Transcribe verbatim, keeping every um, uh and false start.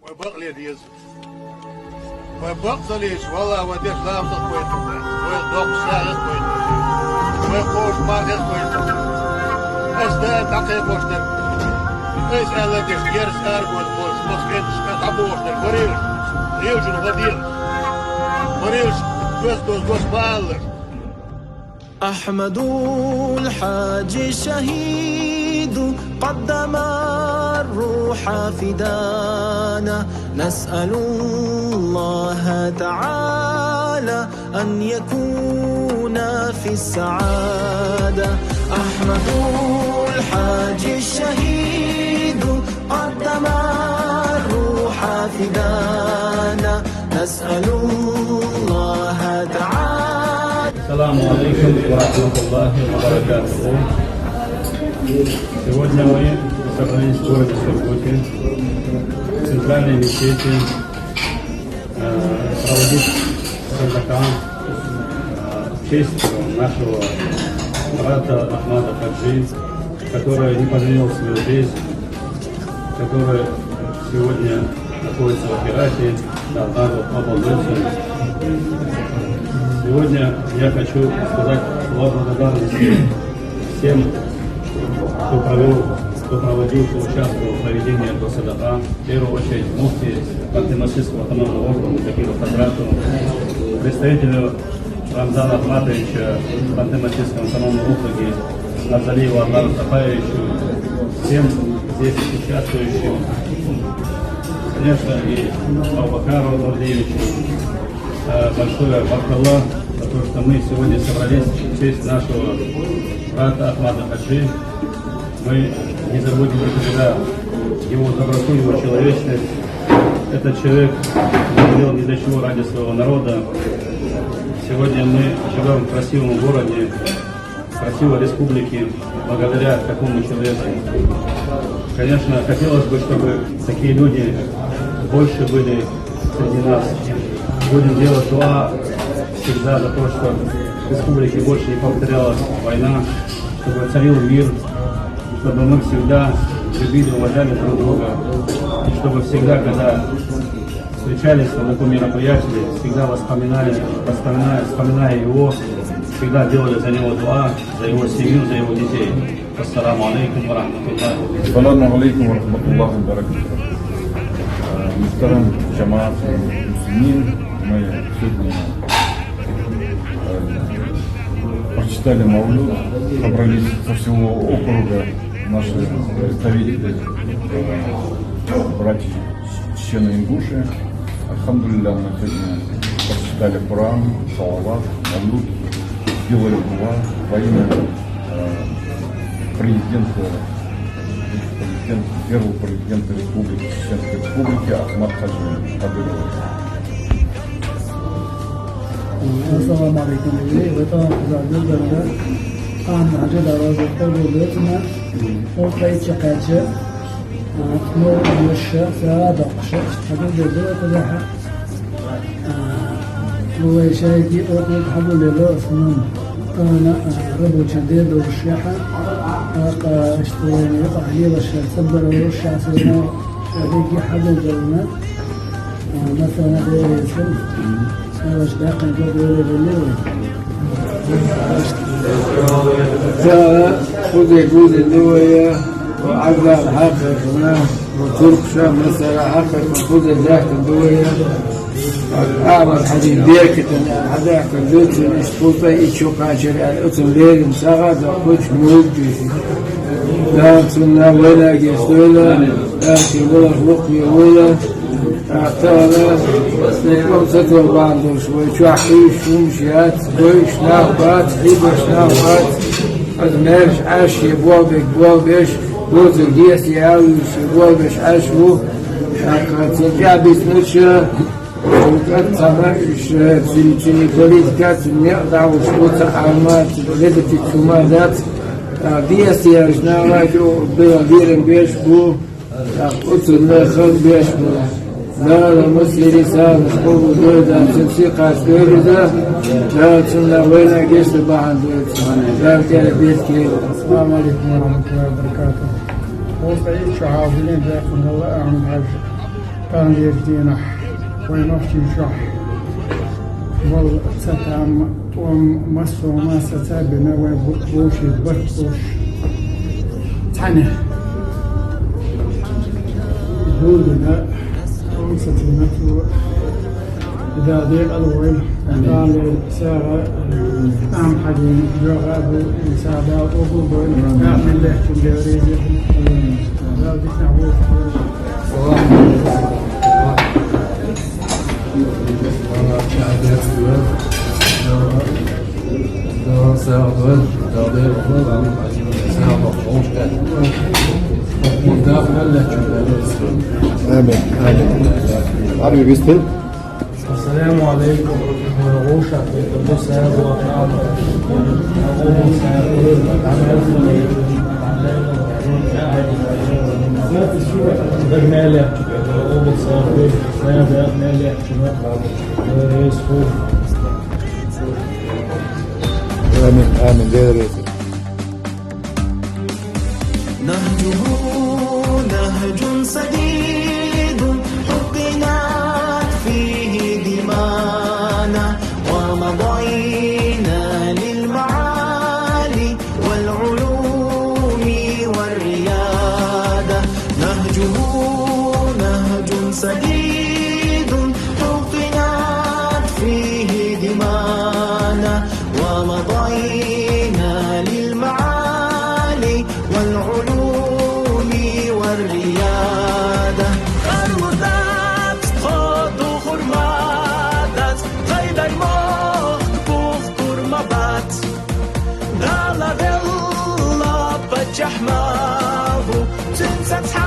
Вай бакъ ле деза. Вай бакъ ца лийча, валлахӀи, вай деш ламаз а кхойтта. Вай доккха сагӀа а кхойтта. Вай кхош марха а кхойтта. Ас да дӀакхайкхош дерг. Ас аьлла деш, герз аргон болуш, мах кӀенташ дӀабохуш дерг. Варелаш, ревжина вадел. Варелаш, гос доз гос ма аллаш. أحمد الحاج الشهيد قدم الروح فدانا، نسأل الله تعالى أن يكون في السعادة. أحمد الحاج الشهيد قدم الروح فدانا، نسأل الله تعالى. السلام عليكم ورحمة الله وبركاته. Сегодня мы собрались в городе Сургуте, в центральной мечети, э, проводить садака, э, в честь нашего брата Ахмада Хаджи, который не пожалел свою жизнь, который сегодня находится в Хирате, да, да, вот, вот он здесь. Сегодня я хочу сказать слова благодарности всем, кто провел, кто проводил, кто участвовал в проведении этого садака. В первую очередь муфти Ханты-Мансийского автономного округа Закиру Хазрату, представителю Рамзана Ахматовича в Ханты-Мансийском автономном округе, Азалиева Анвару Сапаевичу, всем здесь участвующим, конечно, и Абубакару Нурдиевичу, э, большое баркалла за то, что мы сегодня собрались в честь нашего брата Ахмада Хаджи. Мы не забудем никогда его доброту, его человечность. Этот человек не делал ни для чего ради своего народа. Сегодня мы живем в красивом городе, в красивой республике благодаря такому человеку. Конечно, хотелось бы, чтобы такие люди больше были среди нас. Будем делать дуа всегда за то, чтобы в республике больше не повторялась война, чтобы царил мир, чтобы мы всегда любили, уважали друг друга, и чтобы всегда, когда встречались на таком мероприятии, всегда вспоминали, вспоминая, вспоминая его, всегда делали за него дуа, за его семью, за его детей. Ассаламу алейкум ва рахматуллахи ва баракатуху. السلام عليكم ورحمة الله وبركاته. Э, мухтарам джамаат муслимин, мы сегодня, э, прочитали Мавлюд, собрались со всего округа наши представители, э, братья чечено-ингуши. Альхамдулилля, мы сегодня прочитали Коран, салават, Мавлюд, сделали дуа во имя, э, президента, президент, первого президента Республики, Чеченской Республики Ахмад Хаджи Кадырова. Ассаламу алейкум. Ватан кузаргы дырда. Ахмад Хаджи Дараза Кадырова. Ол кайча кайча. Ну, ещё сада кушать. Хаджи Дараза Кадырова. Вай шайги округ хьабулело основном. Ана, а, рабочий день дошехьа. А, а, что я не, а, не лошадь, собрал лошадь, а, рыги хьабулело. А, مثلا, говорится, а, лошадь, да, как бы, говорили. Да, куда, куда, ну, я, а, да, хакасна, ну, туркша, масала, хакасна, куда, да, куда, я. Ахмад Хаджи беркатана, хьадаьхкина дуьйцург, иштта кхузткъа итт шо кхачар аьлла, оцун леррина сагӀа а доккхуш мурд ву. Дала цунна вайна гечдойла, Дала шен валар воккхаве войла. ТӀаккха тахана, вай кӀом ца тоха бахьана долуш, вай чохь хьийзаш хӀуманаш яц, гойш нах бац, хьийзаш нах бац. Аса маьрша Ӏаш, шен болх беш, болх беш, доцург дехьа ял йолуш, шен болх беш Ӏаш ву. ТӀаккха цу тӀаьхьа бисмилла ша, Цхьана уьш, э, цуьнан, цуьнан политика, цуьнан некъ дӀахьуш бу, цхьа хьал ма, цуьнан лезачуьнца хӀума дац. А, десяш нагӀа чу бела лерам беш бу, а, оцунна хала беш бу. Дала массеран санна къобал дойла, цуьнан сиххаш дойла иза, Дала цунна вайна гечдан бахьана дойла. Дала тӀера бетке. Ассаламу алейкум ва рахматуллахи ва баракатуху. Просто ишчу хьалхале бехкам хилла Ахмад Хьаьжа. Дийнахьа вай нохчий чохь вала ца тамма, тӀом массо а массаца а бина, вай бу-, вовшийн барт болуш цхьаьна дӀадина, тӀом сацийна цо. Дала декъал войла. Амин. Дала сагӀа, амин, хьадийна, йоӀа а бу, сагӀа Дала къобал дойла. Амин. Дала миллеттина Дела реза хуьлда. Амин. Дала диканехь вовшахвойла. Амин. Амин. Арби бистил. Ассаламу алейкум. Амин, амин. Дела реза. نهجه نهج سديد، حقنت فيه دمانا ومضينا للمعالي والعلوم والريادة. نهجه نهج سديد، حقنت فيه دمانا ومضينا للمعالي والعلوم والريادة. Хармадат, тхо духар ма дац, тхай дай мохк бухкур ма бац. Дала велла паччахь ма ву, цуьнца цхьа